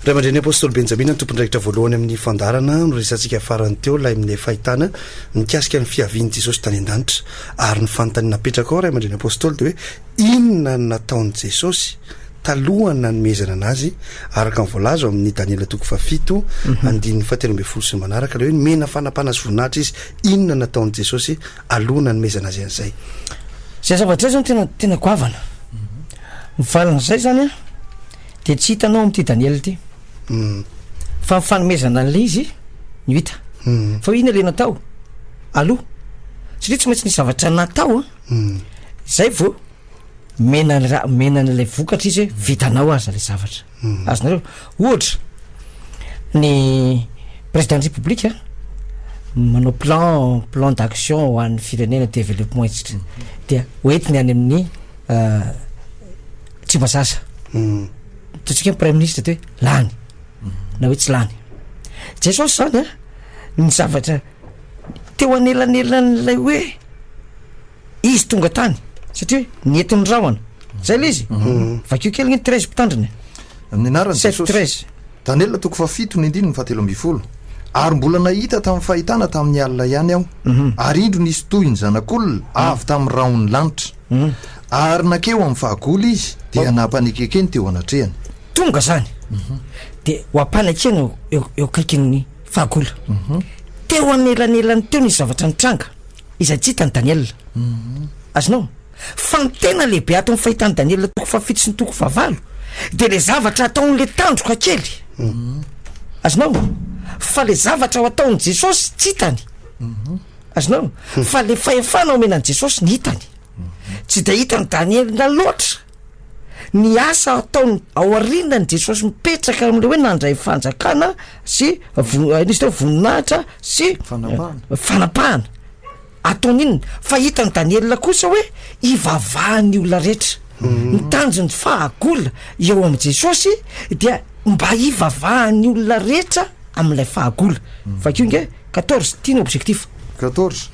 Ray aman-dreny Apostoly Benjamina ny tompon'andraikitra voalohany amin'ny fandaharana noresahantsika farany teo ilay amin'ny fahitana mikasika ny fiavian'i Jesosy tany an-danitra. Ary ny fanontaniana napetraka ao Ray aman-dreny Apostoly dia hoe inona no nataon'i Jesosy talohan'ny nanomezana anazy araka ny voalaza ao amin'ny Daniela toko fahafito andininy fahatelo ambin'ny folo sy ny manaraka ilay hoe nomena fanapahana sy voninahitra izy. Inona no nataon'i Jesosy aloha nanomezana azy an'izay? Izay zavatra izay zany tena tena goavana. Ny valin'izay zany an dia tsy hitanao amin'ity Daniela ity. Fa ny fanomezana an'ilay izy no hita. Fa hoe inona ilay natao aloha? Satria tsy maintsy nisy zavatra natao an, zay vao mena ny ra- mena an'ilay vokatra izy hoe vitanao aza ilay zavatra. Azonareo? Ohatra, ny président ny république manao plan plan d'action ho an'ny firenena développement etc. Dia hoentiny any amin'ny Tsimbazaza. Ataontsika hoe premier ministre de hoe lany na hoe tsy lany. Jesosy zany an, ny zavatra teo anelanelan'ilay hoe izy tonga tany satria hoe nentin'ny rahona, zay le izy. Vakio kely ny 13 mpitandrina. Amin'ny anaran'i Sept Jesosy. 13. Daniela toko fahafito ny andininy fahatelo ambin'ny folo. Ary mbola nahita tamin'ny fahitana tamin'ny alina ihany aho, ary indro nisy toy ny zanak'olona avy tamin'ny rahon'ny lanitra. Ary nankeo amin'ny fahagola izy, dia nampanekekeny teo anatrehany. Tonga zany, de ho ampanekena eo eo eo akaikin'ny fahagola. Teo anelanelany teo nisy zavatra nitranga izay tsy hitan'i Daniela. Azonao? Fa ny tena lehibe ato amin'ny fahitan'i Daniela toko fahafito sy ny toko fahavalo dia le zavatra ataon'le tandroka kely. Azonao? Fa le zavatra ho ataon'i Jesosy tsy hitany. Azonao? Fa le fahefana omena an'i Jesosy ny hitany. Tsy dia hitan'i Daniela loatra ny asa ataony aorianan'i Jesosy mipetraka amin'ilay hoe nandray fanjakana sy vo- inona izy teo voninahitra sy Fanapahana. fanapahana. Ataony inona? Fa hitan'i Daniela kosa hoe ivavahan'ny olona rehetra. Ny tanjon'ny fahagola eo amin'i Jesosy dia mba hivavahan'ny olona rehetra amin'ilay fahagola. Vakio nge, 14, ity ny objectif. 14,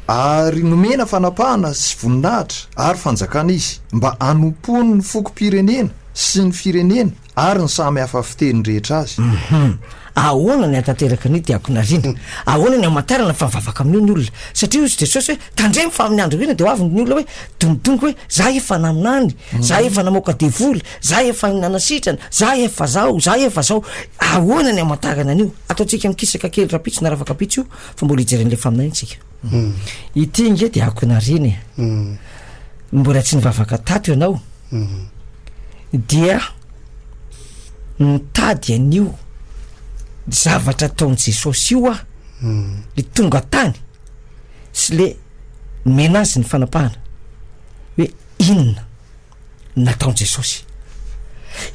Ary nomena fanapahana sy voninahitra ary fanjakana izy, mba hanompoany ny fokom-pirenena sy ny firenena ary ny samy hafa fiteny rehetra azy. Hum. Ahoana ny hahatanteraka an'io diakonariana? Ahoana ny hamantarana fa mivavaka amin'io ny olona? Satria hoy Jesosy hoe, tandremo fa amin'ny andro inona dia ho avy ny olona hoe, dongodongo hoe, za efa naminany, za efa namoaka devoly, za efa nanasitrana, za efa zao, za efa zao. Ahoana ny hamantarana an'io? Ataontsika mikisaka kely rahampitso na rafakampitso io fa mbola hijery an'ilay faminaniana isika. Ity nge diakonariana e. Mbola tsy nivavaka tato ianao. Dia nitady an'io zavatra ataon'i Jesosy io aho, le tonga tany sy le nomena azy ny fanapahana hoe inona nataon'i Jesosy.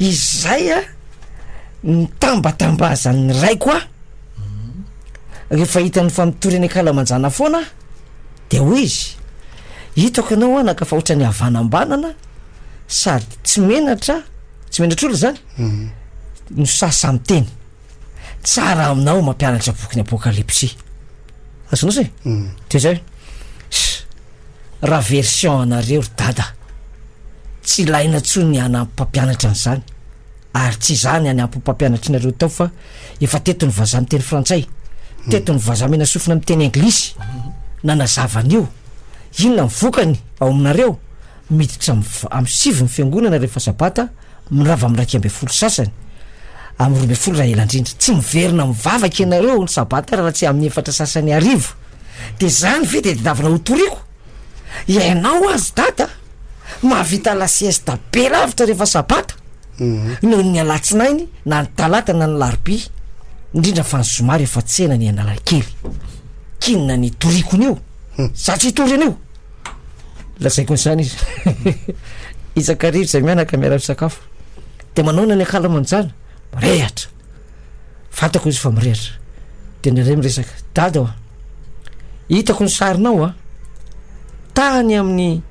Izay a nitambatambazan'ny raiko ahy rehefa hitany fa mitory any ankalamanjana foana aho dia hoy izy, hitako ianao anaka fa ohatran'ny havanambanana sady tsy menatra, tsy menatr'olona zany, no sasa miteny. Tsara aminao mampianatra boky ny Apokalypsy. Azonao zay? De zay. Ss, raha version anareo ry dada, tsy ilaina tsony ny hanampy mpampianatra an'izany, ary tsy izany any ampy mpampianatrinareo tao fa efa teto ny vazaha miteny frantsay, teto ny vazaha mena sofina miteny anglisy, nanazava an'io. Inona ny vokany ao aminareo? Miditra amin'ny sivy ny fiangonana rehefa sabata, mirava amin'ny 11 sasany, amin'ny 12 raha ela indrindra. Tsy miverina mivavaka ianareo ny sabata raha tsy amin'ny efatra sasany hariva. Dia izany ve dia tadiavina ho toriko? Ianao aza dada mahavita la sieste be lavitra rehefa sabata noho ny alatsinainy na ny talata na ny larobia, indrindra fa ny zoma rehefa tsena ny Analakely. K'inona ny hitoriako an'io? Za tsy hitory an'io! Lazaiko an'izany izy. Isan-kariva izay mianaka miara-misakafo. Dia manaona ny ankalamanjana? Mirehatra. Fantako izy fa mirehatra. Dia indraindray miresaka. Dada ô, hitako ny sarinao a, tany amin'ny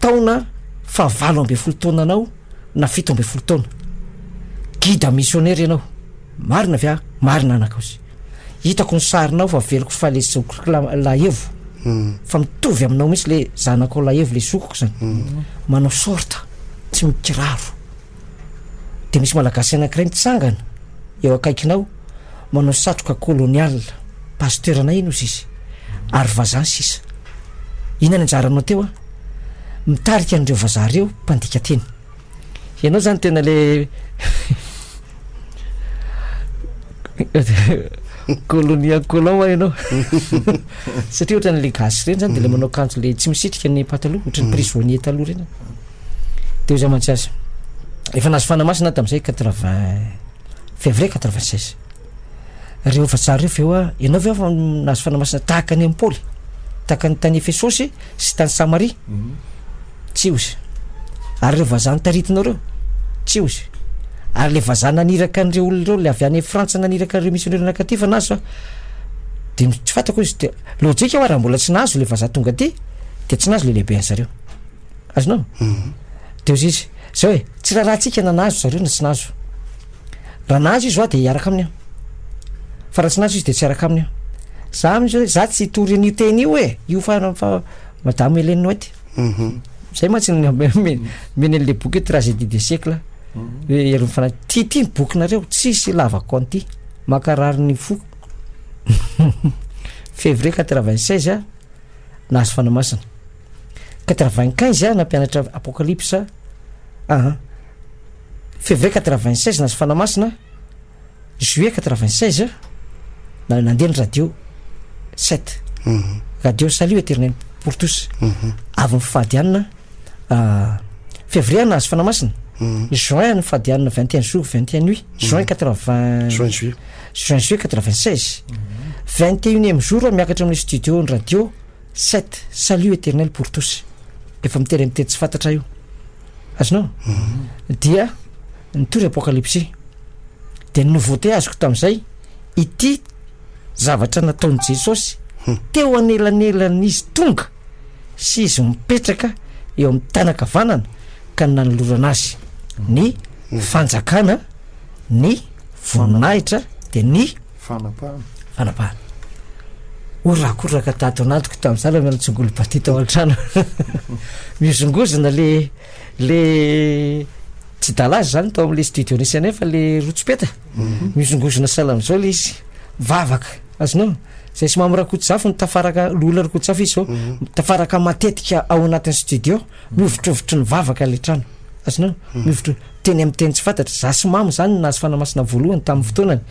taona faha 18 taonanao na 17 taona. Guide missionnaire ianao. Marina ve aho? Marina anaka ozy. Hitako ny sarinao fa averiko fa le zokiko Lahevo fa mitovy aminao mihitsy le zanakao Lahevo le zokiko zany. Manao short, tsy mikiraro. De misy malagasy anankiray mitsangana. eo akaikinao manao satroka colonial, pasteur anay iny ozy izy, ary vazaha sisa. Inona ny anjaranao teo an? Mitarika an'ireo vazaha ireo mpandika teny. Ianao zany tena le colonie colon wa ianao satria ohatran'le gasy ireny zany de le manao akanjo le tsy misitrika ny pataloha ohatran'ny prisonnier taloha ireny. De hoy za mantsy azy, efa nahazo fanahy masina aho tamin'izay quatre-vingt février 96. Reo efa tsara reo ve hoa, ianao ve efa nahazo fanahy masina tahaka ny an'i Paoly? Tahaka ny tany Efesosy sy tany Samaria? Tsy ozy. Ary ireo vazaha notaritinao ireo? Tsy ozy. Ary le vazaha naniraka an'ireo olona ireo, le avy any Frantsa naniraka an'ireo misionera nankaty fa nahazo fa de tsy fantako izy de lojika hoa raha mbola tsy nahazo le vazaha tonga aty de tsy nahazo le lehibe an'zareo. Azonao? De ozy izy, zao e, tsy raharahantsika na nahazo zareo na tsy nahazo. Raha nahazo izy hoa de hiaraka aminy aho. Fa raha tsy nahazo izy de tsy hiaraka aminy aho. Za amizao hoe za tsy hitory an'io teny io e, io fa fa Madame Hélène White. Zay mantsy no nomeny an'le boky hoe Tragédie des siècles. Hoe herin'ny fanahy. Ty ty ny bokinareo, tsisy ilavako an'ity. Mankarary ny fo. Février 96 a, nahazo fanahy masina. 95 a, nampianatra Apocalypse. Aha. Février 96 nahazo fanahy masina. Juillet 96 na nandeha ny radio 7. Radio Salut Éternel pour tous. Avy nifady hanina février nahazo fanahy masina. Juin nifady hanina 21 jours 21 nuits. Juin 80 Juin juillet. Juin juillet 96. 21e jour miakatra amin'ny studio ny radio 7 Salut Éternel pour tous. Efa miteny amin'ny teny tsy fantatra io. Azonao? Dia nitory Apokalypsy. Dia ny nouveauté azoko tamin'izay, ity zavatra nataon'i Jesosy teo anelanelan'izy tonga sy izy mipetraka eo amin'ny tanan-kavanana ka nanolorana azy ny fanjakana, ny voninahitra dia ny fanapahana. Fanapahana. Horakoraka tato anatiko tamin'izany raha miala tsongolo-batia tao an-trano. Mihozongozona le Le tsy dalazy zany tao am'le studio nisy anay fa le rotsopeta mihozongozona sahala am'zao le izy mivavaka azonao zay sy Mamy Rakotozafy no tafaraka loholona Rakotozafy izy zao tafaraka matetika ao anatin'ny studio mihovitrovitry ny vavaka le trano azonao mihovitro teny amin'ny teny tsy fantatra za sy Mamy zany no nahazo fanamasina voalohany tamin'ny fotoanany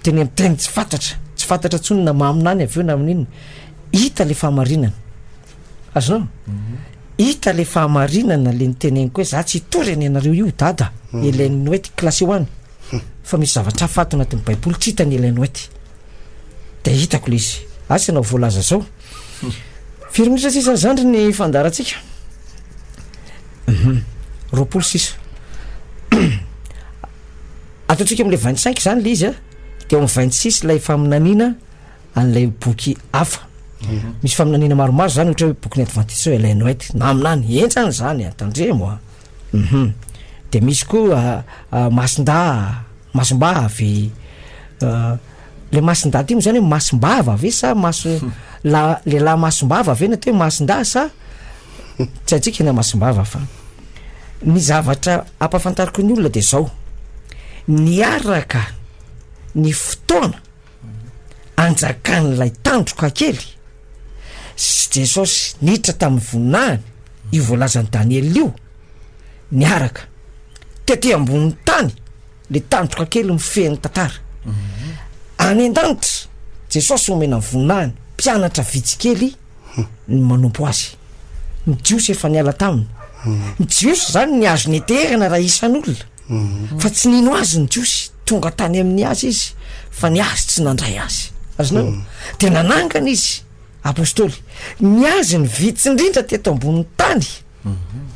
teny amin'ny teny tsy fantatra tsy fantatra intsony na Mamy na ny avy eo na amin'inona hita le fahamarinana Azonao? Hita le fahamarinana le niteneniko hoe za tsy hitory any anareo io dada Ellen White classeo any fa misy zavatra hafa ato anatin'ny baiboly tsy hitan'i Ellen White de hitako le izy asa ianao voalaza zao firy minitra sisa ry zandry ny fandaharantsika 20 sisa ataontsika am'le 25 zany le izy a de ao am 26 ilay faminaniana an'ilay boky hafa. Misy faminaniana maromaro zany ohatra hoe bokin'ny adventiste hoe Ellen White naminany henjana zany a, tandremo a. Mhm. De misy koa masindahy, masimbavy, le masindahy ty moa zany hoe masimbava ve sa maso la lehilahy masimbava ve no atao hoe masindahy sa tsy haintsika na masimbava fa ny zavatra ampahafantariko ny olona de zao, niaraka ny fotoana anjakan'ilay tandroka kely sy Jesosy niditra tamin'ny voninahiny, io voalazan'i Daniela io, niaraka tety ambonin'ny tany le tandroka kely mifehy ny tantara. Any an-danitra, Jesosy omena ny voninahiny, mpianatra vitsy kely ny manompo azy. Ny Jiosy efa niala taminy. Ny Jiosy zany ny azo neterana raha isan'olona. Fa tsy nino azy ny Jiosy, tonga tany amin'ny azy izy, fa ny azy tsy nandray azy. Azonao? Dia nanangana izy, apostoly. Ny azy ny vitsy indrindra teto ambonin'ny tany.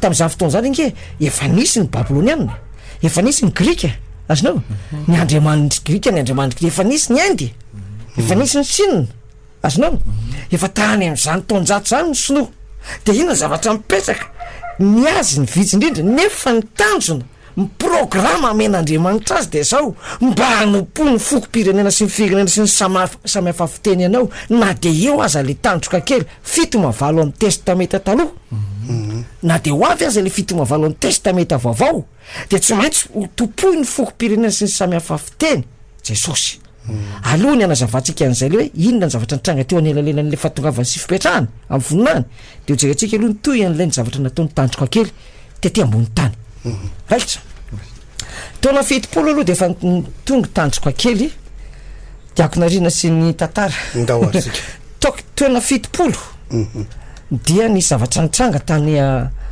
Tamin'izany fotoana izany ange, efa nisy ny Babyloniana, efa nisy ny Grika, azonao? Ny andriamanitr'i Grika, ny andriamanitr'i, efa nisy ny Inde, efa nisy ny Chine. Azonao? Efa tany amin'izany taonjato izany ny sinoa. Dia inona ny zavatra mipetraka? Ny azy ny vitsy indrindra, nefa ny tanjona, ny programa amen'Andriamanitra azy dia izao, mba hanompo ny fokom-pirenena sy ny firenena sy ny samy hafa fiteny anao, na dia eo aza ilay tandroka kely, fito mavalo amin'ny Testamenta Taloha, na dia ho avy aza ilay fito mavalo amin'ny Testamenta Vaovao, dia tsy maintsy ho tompoy ny fokom-pirenena sy ny samy hafa fiteny. Jesosy. Aloha ny hanazavantsika an'izay le hoe inona ny zavatra nitranga teo anelanelan'ilay fahatongavany sy fipetrahany amin'ny voninahiny dia hojerentsika aloha ny toy an'ilay ny zavatra nataony tandroka kely tety ambony tany. Raikitra. Taona 70 aloha dia efa tonga tandroka kely Diakonarina sy ny tantara. Ndao ary tsika. Tok- taona 70 dia nisy zavatra nitranga tany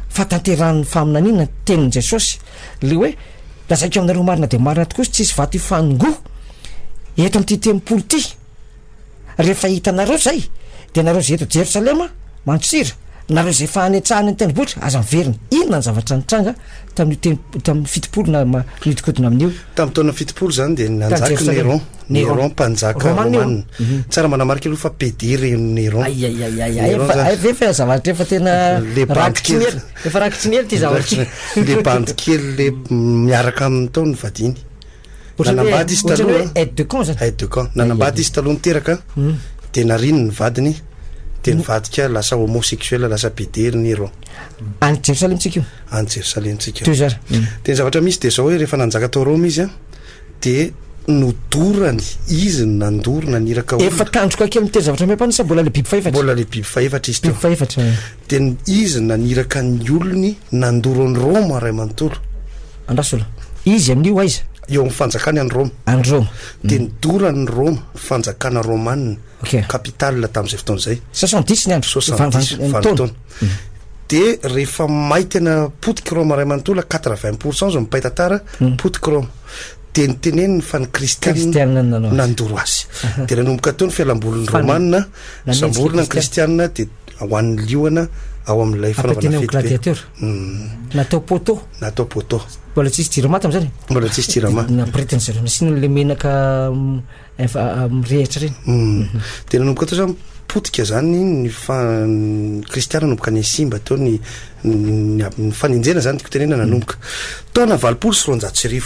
fahatanterahan'ny faminaniana ny tenin'i Jesosy le hoe lazaiko aminareo marina dia marina tokoa tsisy vato hifanongoa eto amin'ity tempoly ity. Rehefa hitanareo izay dia nareo izay eto Jerosalema mandosira, nareo izay efa any an-tsaha any an-tendrombohitra aza miverina. Inona ny zavatra nitranga tamin'io tem- tamin'ny 70 na ma- mihodinkodina amin'io? Tamin'ny taona 70 izany dia nanjaka Jerosalema. Néron, Néron. Néron mpanjaka Romana io. romana. Tsara manamarika aloha fa PD re Néron. Ay ay ay ay ay Néron efa zany. ay ve fa zavatra efa tena Le bandy rakitry ny kely. ela, efa rakitry ny ela ity zavatra ity. Le bandy kely le miaraka aminy tao ny vadiny. Ohatran'ny hoe- Nanambady izy ohatran'ny taloha. hoe aide de camp zany. Aide de camp. Nanambady izy taloha niteraka dia nariny ny vadiny dia nivadika lasa homosexuel lasa PD ry Néron. Any Jerosalema tsika io. Any Jerosalema tsika. Toy zara. Dia ny zavatra misy dia zao hoe rehefa nanjaka tao Roma izy a dia nodorany izy no nandoro naniraka olona. Efa tandroka kely miteny zavatra miampana sa mbola le biby fahefatra? Mbola le biby fahefatra izy teo. Biby fahefatra. Dia izy no naniraka ny olony nandoro an'i Roma iray manontolo. Andraso aloha. Izy amin'io aiza? Eo amin'ny fanjakany any Roma. Any Roma. Dia nidorany ny Roma, fanjakana romana, Ok. capitale tamin'izay fotoana izay. 70 ny andro. 70 Ny taona. vanin-taona. Dia rehefa may tena potiky Roma iray manontolo, 80 pourcent zao mipay tantara, potiky Roma. Dia niteneniny fa ny kristiana Kristiana no nanao azy. nandoro azy. Dia nanomboka teo ny fialambolin'ny Fa Romana, nanenjika samborina ny kristiana dia ho an'ny liona ao amin'ilay fanaovana Ampiteny amin'ny fety be. gladiateur. Natao poteau. Natao poteau. Mbola tsisy jirama tamin'izany? Mbola tsisy jirama. Nampiretin'ny zareo nasiana an'ilay menaka efa mirehitra ireny. Dia nanomboka teo zany potika zany ny fa- ny kristiana nanomboka nisimba teo ny ny ny fanenjehana zany tiako tenenana nanomboka. Taona 1280.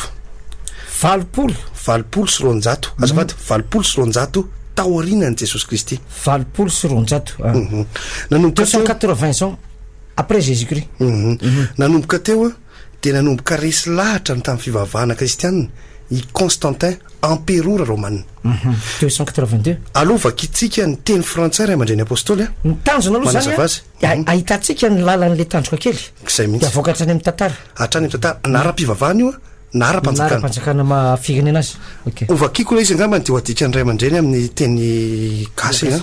80. 280, azafady, 280 taorianan'i Jesosy Kristy. 280. Ah. Nanomboka Deux cent teo quatre-vingts ans après Jésus-Christ. Nanomboka teo a dia nanomboka resy lahatra ny tamin'ny fivavahana kristianina i Constantin emperora romana. 282. Aloha vakitsika ny teny frantsay ray aman-dreny apôstôly a. Ny tanjona aloha zany Manazava a, azy. Ahitantsika ny lalan'le tandroka kely. Izay Dia mihitsy. avoaka hatrany amin'ny tantara. Hatrany amin'ny tantara na ara-pivavahana io a, na ara-panjakana. Na ara-panjakana maha firenena azy. Ok. Hovakiko ilay izy angamba dia ho adikan'ny ray aman-dreny amin'ny teny gasy a.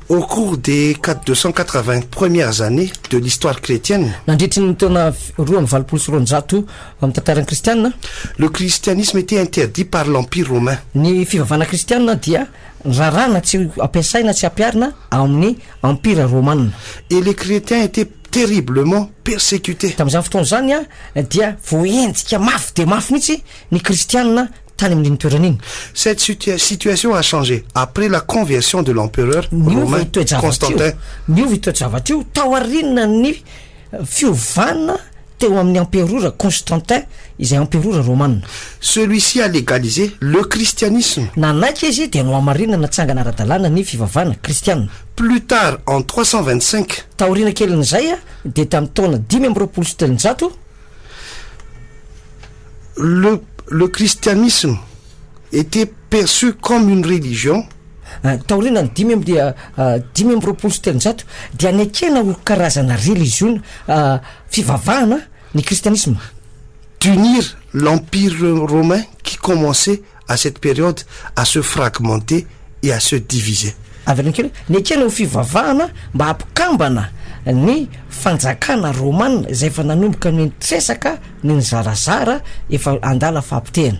Au cours des 280 premières années de l'histoire chrétienne, Nandritry ny taona 282 amin'ny tantaran'ny kristianina, le christianisme était interdit par l'Empire romain. Ny fivavahana kristianina dia raràna tsy ampiasaina tsy ampiharina ao amin'ny Empire romana. Et les chrétiens étaient terriblement persécutés. Tamin'izany fotoana izany dia voahenjika mafy dia mafy mihitsy ny kristianina tany amin'iny toerana iny. Cette situation a changé après la conversion de l'empereur Niova romain io toe-javatra io. Constantin. Niova io toe-javatra io taorian'ny fiovana teo amin'ny emperora Constantin izay emperora romana. Celui-ci a légalisé le christianisme. Nanaiky izy dia nohamarinina natsangana ara-dalàna ny fivavahana kristiana. Plus tard, en 325, Taoriana kelin'izay dia tamin'ny taona 325, le christianisme était perçu comme une religion Taorian'ny 325 dia nekena ho karazana religion fivavahana ny kristianisma. D'unir l'empire romain qui commençait à cette période à se fragmenter et à se diviser. Averina kely, nekena ho fivavahana mba hampikambana ny fanjakana romana izay efa nanomboka nitresaka ny nizarazara efa andala fahapotehana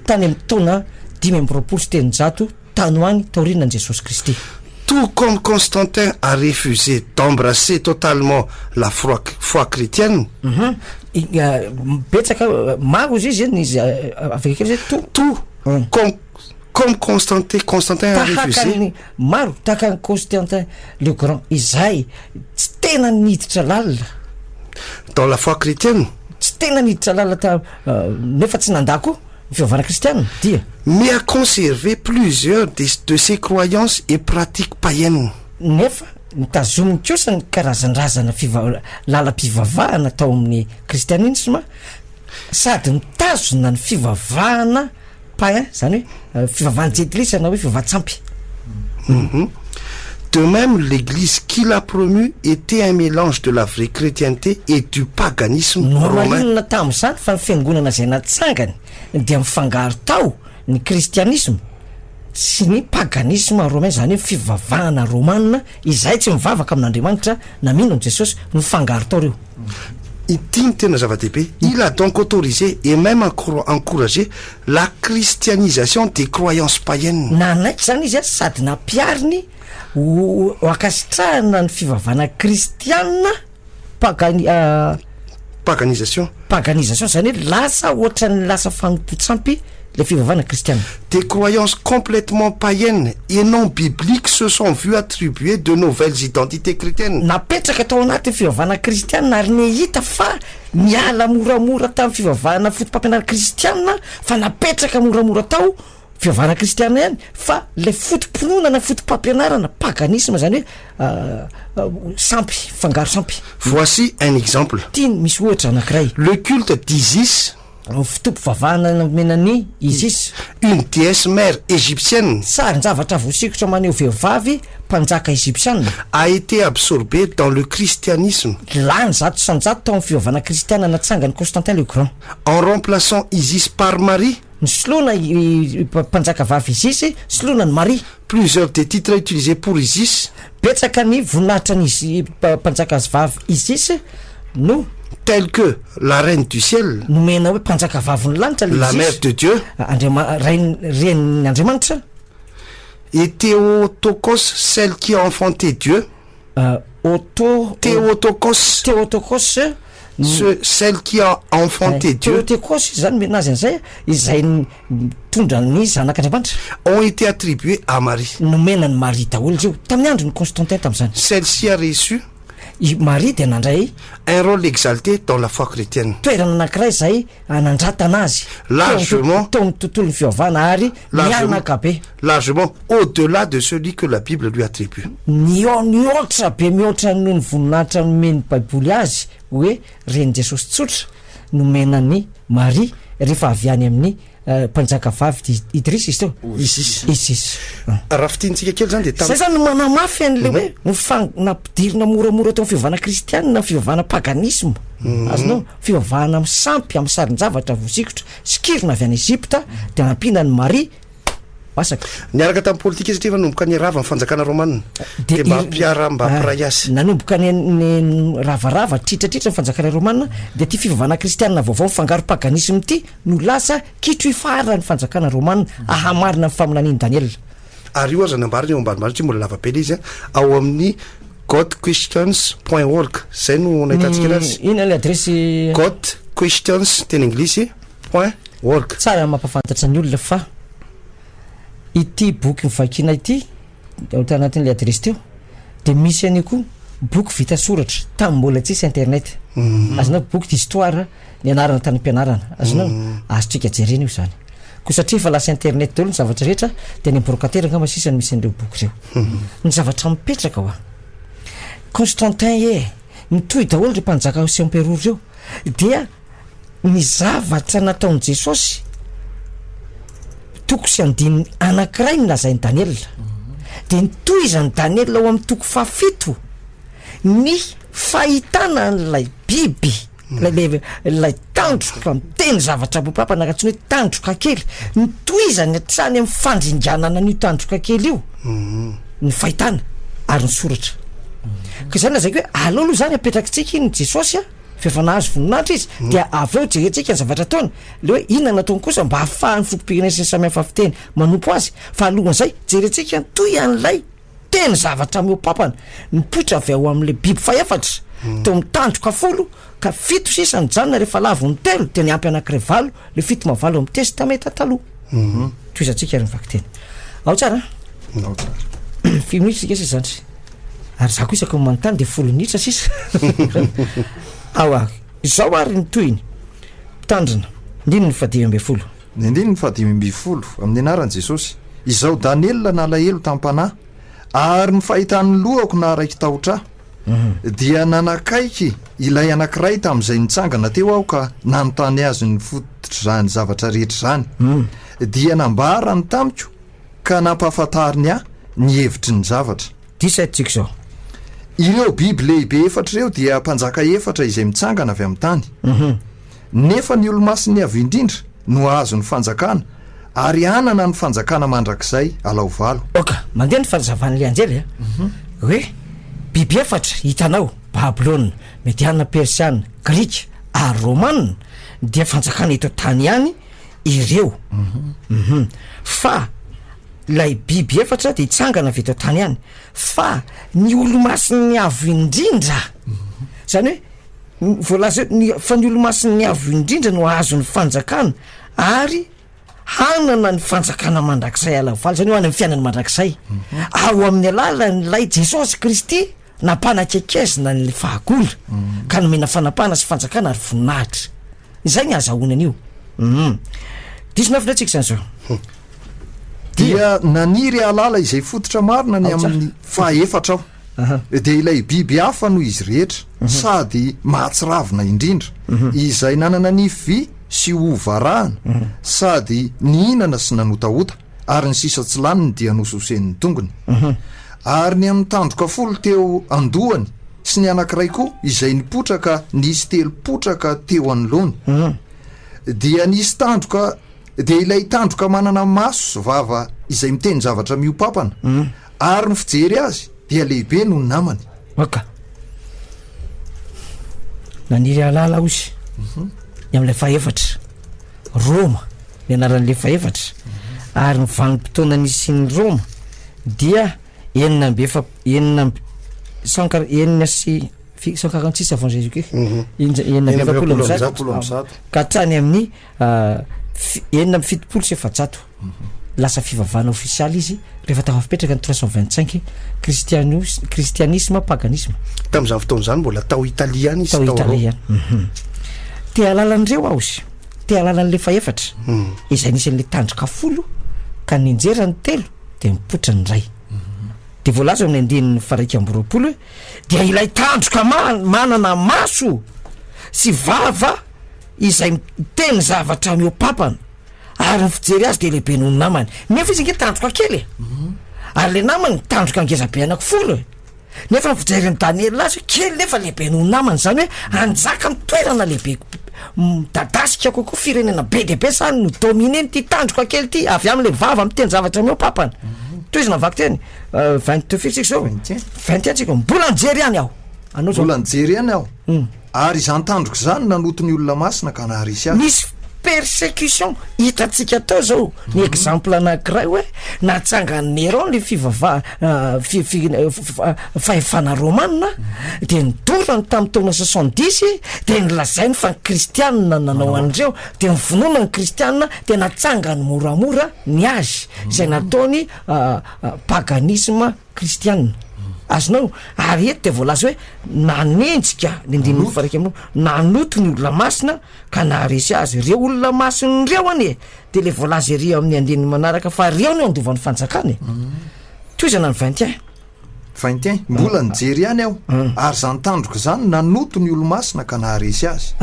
tany amin'ny taona 325 tany ho any taorianan'i Jesosy Kristy. Tout comme Constantin a refusé d'embrasser totalement la foi chrétienne, Betsaka maro izy izy izy avy kely zay tout. Tout comme Constantin a Tahaka refusé ny maro tahaka ny Constantin le Grand izay tsy tena niditra lalina dans la foi chrétienne, tsy tena niditra lalina ta nefa tsy nandà koa ny fivavahana kristianina dia mais a conservé plusieurs de ses croyances et pratiques païennes. Nefa nitazominy kosa ny karazan-drazana fiva- lalam-pivavahana tao amin'ny kristianisma sady mitazona ny fivavahana paganina. païen, zany hoe fivavahan'ny jentilisa na hoe fivavahan-tsampy. De même, l'église qui l'a promu était un mélange de la vraie chrétienté et du paganisme romain. Nohamarinina tamin'izany fa ny fiangonana izay natsangany dia mifangaro tao ny kristianisma sy ny paganisme romain, izany hoe fivavahana romana izay tsy mivavaka amin'Andriamanitra na mino an'i Jesosy, mifangaro tao ireo. Ity no tena zava-dehibe, il a donc autorisé et même encouragé la christianisation des croyances païennes. Nanaiky izany izy sady nampihariny ho ankasitrahana ny fivavahana kristiana pagani-, Paganisation. Paganisation, izany hoe lasa ohatran'ny lasa fanompoan-tsampy ilay fivavahana kristiana. Des croyances complètement païennes et non bibliques se sont vues attribuer de nouvelles identités chrétiennes. Napetraka tao anatin'ny fivavahana kristiana ary nihita fa niala moramora tamin'ny fivavahana foto-pampianarana kristiana fa napetraka moramora tao fivavahana kristiana ihany fa ilay foto-pinoana na foto-pampianarana paganisme, zany hoe sampy, fangaro sampy. Voici un exemple. Ity misy ohatra anankiray. Le culte d'Isis. Ny fotoam-pivavahana nomena an'i Isis. Une déesse mère égyptienne. Sarin-javatra voasikotra maneho vehivavy mpanjaka egyptiana. A été absorbé dans le christianisme. Lany 100% tao amin'ny fivavahana kristiana natsangan'i Constantin le Grand. En remplaçant Isis par Marie. Nisoloana i mpanjaka vavy Isis, soloana an'i Maria. Plusieurs des titres utilisés pour Isis. Betsaka ny voninahitra ny Isis, mpanjaka vavy Isis no. Tels que la reine du ciel. Nomena hoe mpanjaka vavin'ny lanitra ilay La Isis. mère de Dieu. Andriama-, rain-, renin'ny Andriamanitra. Et Théotokos, celle qui a enfanté Dieu. Otto, Théotokos. Théotokos. Ce, celle qui a enfanté Dieu. Théotokos izy zany nomena azy an'izay, izay nitondra ny zanak'Andriamanitra. Ont été attribués à Marie. Nomena an'i Maria daholo ireo, tamin'ny andron'i Constantin tamin'izany. Celle-ci a reçu. I Maria dia nandray. Un rôle exalté dans la foi chrétienne. Toerana anankiray izay anandratana azy. Largement. Teo amin'ny tontolon'ny fivavahana ary nihanaka be. Largement au-delà de celui que la Bible lui attribue. Nihoatra be mihoatra noho ny voninahitra nomen'ny Baiboly azy hoe renin'i Jesosy tsotra nomena an'i Maria rehefa avy any amin'ny Mpanjaka vavy Idris izy teo? Isis. Isis. Raha fintinitsika kely zany dia tam. Zay zany no manamafy an'ilay hoe ny nampidirina moramora teo amin'ny fivavahana kristianina ny fivavahana paganisme. Azonao? Fivavahana amin'ny sampy, amin'ny sarin-javatra voasikotra, sikirina avy any Egypta, dia nampiana an'i Maria. Masaka. Niaraka tamin'ny politika izy satria efa nanomboka nirava ny fanjakana romana. Dia Dia mba hampiara, mba hampiray azy. Nanomboka ny, ny ravarava, tritratritra ny fanjakana romana, dia ity fivavahana kristianina vaovao mifangaro paganisme ity no lasa kitro ifaharan'ny fanjakana romana hahamarina ny faminanian'i Daniela. Ary io aza nambarany eo ambanimbany satria mbola lava be ilay izy an, ao amin'ny godquestions point org, izay no nahitantsika anazy. Inona ilay adiresy? Godquestions teny anglisy point org. Tsara ny mampahafantatra ny olona fa ity boky novakiana ity, tao anatin'ilay adiresy teo, dia misy an'io koa boky vita soratra tamin'ny mbola tsisy internet. Azonao boky d'histoire nianarana tany am-pianarana. Azonao? Azontsika jerena io izany. Koa satria efa lasa internet daholo ny zavatra rehetra dia any amin'ny brocataire angamba sisa no misy an'ireo boky ireo. Ny zavatra mipetraka hoa. Constantin e! Mitohy daholo ireo mpanjaka sy emperora ireo. Dia ny zavatra nataon'i Jesosy, toko sy andininy anankiray no lazain'i Daniela. Dia nitohizan'i Daniela ao amin'ny toko fahafito ny fahitana an'ilay biby, ilay, ilay tandroka miteny zavatra mopapa na antsoina hoe tandroka kely. Nitohizany hatrany amin'ny fandringanana an'io tandroka kely io ny fahitana ary ny soratra. Ka izany lazaiko hoe aleo aloha izany apetrakitsika iny Jesosy a. Fa efa nahazo voninahitra izy, dia avy eo jerentsika ny zavatra ataony, le hoe inona no ataony kosa mba ahafahan'ny fokom-pirenena sy ny samihafa fiteny manompo azy, fa alohan'izay jerentsika ny toy an'ilay teny zavatra mihoa-pampana nipoitra avy ao amin'ilay biby fahefatra teo amin'ny tandroka folo ka fito sisa nijanona rehefa lavo ny telo dia niampy anankiray valo le fito mahavalo amin'ny testamenta taloha. Tohizantsika ary ny vakiteny. Ao tsara an? Ao tsara. Firy minitra isika sisa zandry? Ary za koa isaky ny manontany dia folo minitra sisa. Ao ary. Izao ary ny tohiny. Mpitandrina. Andininy fahadimy ambin'ny folo. Ny andininy fahadimy ambin'ny folo, amin'ny anaran'i Jesosy. Izaho Daniela nalahelo tam-panahy, ary ny fahitan'ny lohako naharaiki-tahotra ahy. Dia nanakaiky ilay anankiray tamin'izay nitsangana teo aho ka nanontany azy ny fototry. fototr'izany zavatra rehetra izany. Dia nambarany tamiko ka nampahafantariny ahy ny hevitry ny zavatra. Diso saintsika izao. Ireo biby lehibe efatra ireo dia mpanjaka efatra izay mitsangana avy amin'ny tany. Nefa ny Olomasin'ny Avo Indrindra no hahazo ny fanjakana ary hanana ny fanjakana mandrakizay alao valo. Ok, mandeha ny fanazavan'ilay anjely a, hoe biby efatra hitanao, Babylona, Mediana, Persiana, Grika ary Romana dia fanjakana eto an-tany ihany ireo. Uhum. Fa ilay biby efatra dia hitsangana avy eto an-tany ihany. Fa ny Olomasin'ny Avo Indrindra, zany hoe voalaza hoe ny fa ny Olomasin'ny Avo Indrindra no hahazo ny fanjakana ary hanana ny fanjakana mandrakizay alavaly, zany hoe any amin'ny fiainana mandrakizay, ao amin'ny alalan'ilay Jesosy Kristy nampanakekezina ny fahagola ka nomena fanapahana sy fanjakana ary voninahitra. Izay ny ahazahoany an'io. Hum. Diso nafina antsika izany zao. Dia naniry hahalala izay fototra marina ny amin'ny fahaefatra aho. Dia ilay biby hafa noho izy rehetra, sady mahatsiravina indrindra, izay nanana nify vy sy hoho varahana, sady nihinana sy nanotahota, ary ny sisa tsy laniny dia nososen'ny tongony. Ary ny amin'ny tandroka folo teo an-dohany sy ny anankiray koa izay nipoitra ka nisy telo potraka teo anoloany, dia nisy tandroka, dia ilay tandroka manana maso sy vava izay miteny zavatra mihoa-pampana, ary ny fijery azy dia lehibe noho ny namany. Oka. Naniry hahalala aho izy, ny amin'ilay fahefatra. Roma ny anaran'ilay fahefatra, ary ny vanim-potoana nisian'i Roma dia enina amby efa enina amby cent quar- enina sy fi- 146 avant Jésus Christ, 146 ka hatrany amin'ny 476. Lasa fivavahana ofisialy izy rehefa tafapetraka ny 325 kristianos kristianisme paganisme. Tamin'izany fotoana izany mbola tao Italia ihany izy tao Italia ihany. Mhm. Te hahalala an'ireo aho izy. Te hahalala an'ilay fahefatra. Hmm. Izay nisy an'ilay tandroka folo ka ninjera ny telo dia nipoitra ny iray. Mhm. Dia voalaza amin'ny andininy faha 21 hoe dia ilay tandroka manana maso sy vava izay miteny zavatra mihoa-pampana ary ny fijery azy dia lehibe noho ny namany nefa izy ange tandroka kely e ary le namany tandroka ngeza be anaky folo e nefa ny fijerin'i Daniela azy hoe kely nefa lehibe noho ny namany zany hoe hanjaka amin'ny toerana lehibe midadasika kokoa firenena be dia be zany no dominer n'ity tandroka kely ity avy amin'le vava miteny zavatra mihoa-pampana tohizana vaky teny 22 firy tsika zao 21 tsika mbola nijery ihany aho anao zao mbola nijery ihany aho Ary izany tandroka izany nanoto ny olona masina ka naharesy azy. Nisy persecution hitantsika teo zao ny exemple anankiray hoe natsangan'i Néron le fivavaha fahefana romana de nidorany tamin'ny taona 70 de nolazainy fa ny kristianina nanao an'ireo de novonoina ny kristianina de natsangany moramora ny azy izay nataony paganisme Kristiana. Azonao? Ary eto dia voalaza hoe nanenjika ny andininy faha-iraika amby roapolo, nanoto ny olona masina ka naharesy azy. Ireo olona masina ireo anie dia ilay voalaza ery amin'ny andininy manaraka fa ireo no handova ny fanjakana e. Tohizana ny vingt et un. Vingt et un, Mbola nijery ihany aho, ary izany tandroka izany nanoto ny olo-masina ka naharesy azy.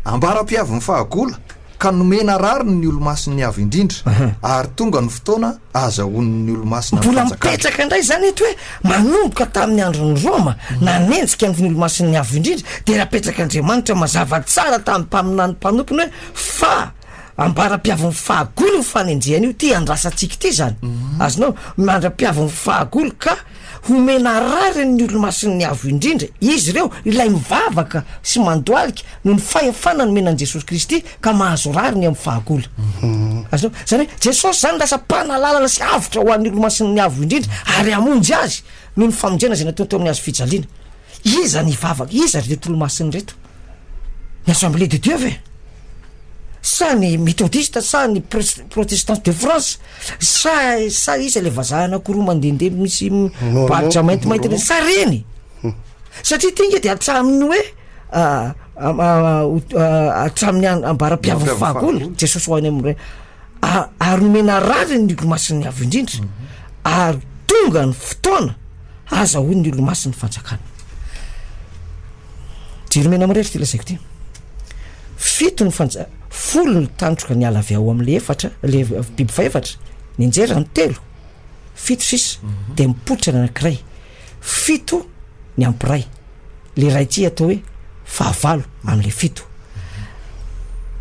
Ambara-pihavin'ny fahagola. Ka nomena rariny ny Olomasin'ny Avo Indrindra, ary tonga ny fotoana ahazahoan'ny Olomasina ny Mbola fanjakana. mipetraka indray izany eto hoe manomboka tamin'ny andron'i Roma, nanenjika ny Olomasin'ny Avo Indrindra, dia napetrak'Andriamanitra mazava tsara tamin'ny mpaminany mpanompony hoe fa ambara-piavin'ny fahagola io fanenjehana io, ity andrasantsika ity izany, azonao, mandra-piavin'ny fahagola ka homena rariny ny Olomasin'ny Avo Indrindra, izy ireo, ilay mivavaka sy mandohalika noho ny fahefana nomena an'i Jesosy Kristy ka mahazo rariny amin'ny fahagola. Azonao? Izany hoe Jesosy izany lasa mpanalalana sy avotra ho an'ny Olomasin'ny Avo Indrindra ary hamonjy azy noho ny famonjena izay nataony teo amin'ny hazo fijaliana. Iza ny hivavaka? Iza ry reto Olomasina ireto? Ny Assemblée de Dieu ve? Sa ny Methodiste? Sa ny Protestants de France? Sa sa iza le vazaha anakiroa mandehandeha misy badge maintimainty reny? Sa reny? Satria ity nge de hatramin'ny hoe hatramin'ny ambara-piavin'ny fahagola Jesosy ho any amin'ny Ray ary nomena rariny ny Olomasin'ny Avo Indrindra ary tonga ny fotoana azahoan'ny Olomasin'ny fanjakana. Jiro mena mirehitra ity lazaiko ity. Fito ny fanja-, Folo ny tandroka niala avy ao amin'le efatra, le biby fahefatra, nianjera ny telo, fito sisa, de mipoitra ny anankiray. Fito ny ampiray. Le iray ity atao hoe fahavalo amin'le fito.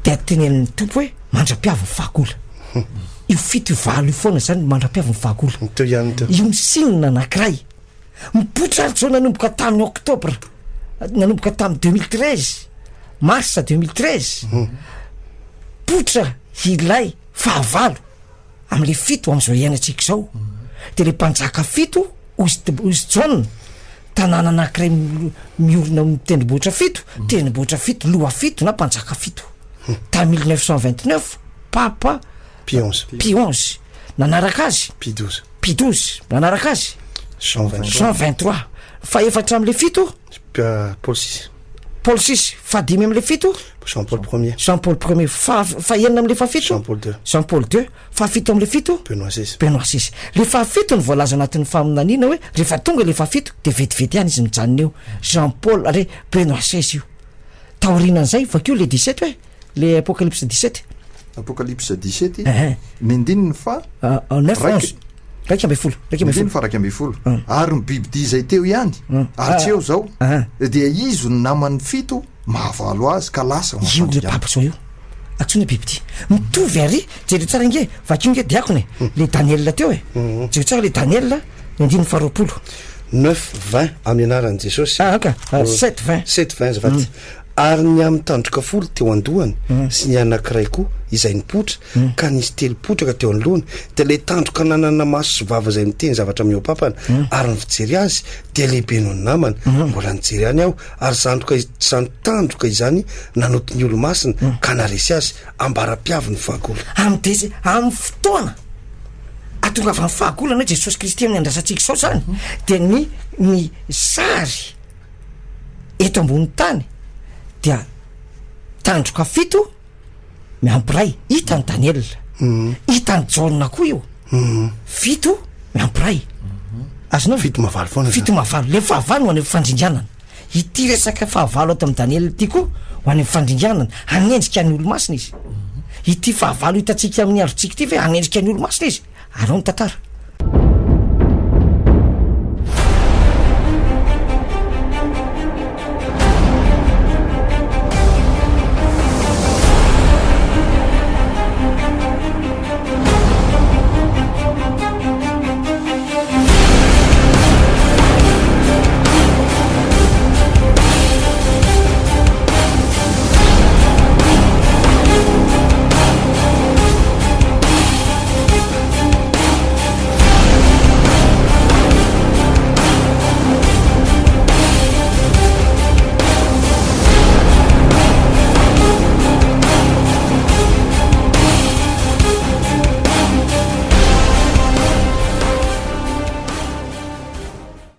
Dia tenenin'ny Tompo hoe mandra-piavy ny fahagola. Io fito io valo io foana zany mandra-piavy ny fahagola. Teo ihany teo. Io ny signe anankiray. Mipoitra ary zao nanomboka tamin'ny octobre, nanomboka tamin'ny 2013, mars 2013, poitra ilay fahavalo amin'le fito amin'izao iainantsika izao. De le mpanjaka fito, hozy hozy Jaona, tanàna anankiray miorina amin'ny tendrombohitra fito, tendrombohitra fito, loha fito na mpanjaka fito. Tamin'ny 1929, papa Pie onze. Pie onze. Nanaraka azy. Pie douze. Pie douze. Nanaraka azy. Jean 23. Jean 23. Fahefatra am'le fito. Paul six. Paul six. Fahadimy am'le fito. Jean Paul premier. Jean Paul premier. Fahenina am'le fahafito. Jean Paul deux. Jean Paul deux. Fahafito am'le fito. Benoît six. Benoît six. Le fahafito no voalaza anatin'ny faminaniana hoe rehefa tonga le fahafito de vetivety ihany izy mijanona eo. Jean Paul are Benoît seize io. Taorianan'izay vakio le 17 hoe. Le Apocalypse 17. Apocalypse 17, ny andininy fa neuf onze. 11. 11. Andininy fa 11. Ary ny bibidia izay teo ihany, ary tsy eo izao, dia izy no naman'ny fito mahavalo azy ka lasa ho Io le papa zao io. Antsoina bibidia. Mitovy ary, jereo tsara ange, vakio ange diakona e. Le Daniel teo e. Jereo tsara le Daniel, ny andininy faharoapolo. Neuf vingt amin'ny anaran'i Jesosy. Ah, ok. Sept vingt. Sept vingt azafady. Ary ny amin'ny tandroka folo teo an-dohany, sy ny anankiray koa izay nipoitra, ka nisy telo potraka teo anoloany, dia ilay tandroka nanana maso sy vava izay niteny zavatra mihoa-pampana, ary ny fijery azy dia lehibe noho ny namany. Mbola nijery ihany aho, ary zandroka izany tandroka izany nanoto ny olo-masina, ka naharesy azy, ambara-piavy ny fahagola. Amin'ny dez, amin'ny fotoana ahatongavan'ny fahagola na Jesosy Kristy amin'ny andrasantsika izao izany, dia ny ny sary eto ambony tany dia tandroka fito miampy ray hitan'i Daniela hitan'i Jaona koa io fito miampy ray azonao Fito mahavalo foana zany. Fito mahavalo le fahavalo ho any amin'ny fandringanana ity resaka fahavalo ato amin'i Daniela ity koa ho any amin'ny fandringanana hanendrika ny olo-masina izy ity fahavalo hitantsika amin'ny androntsika ity ve hanendrika ny olo-masina izy arao ny tantara.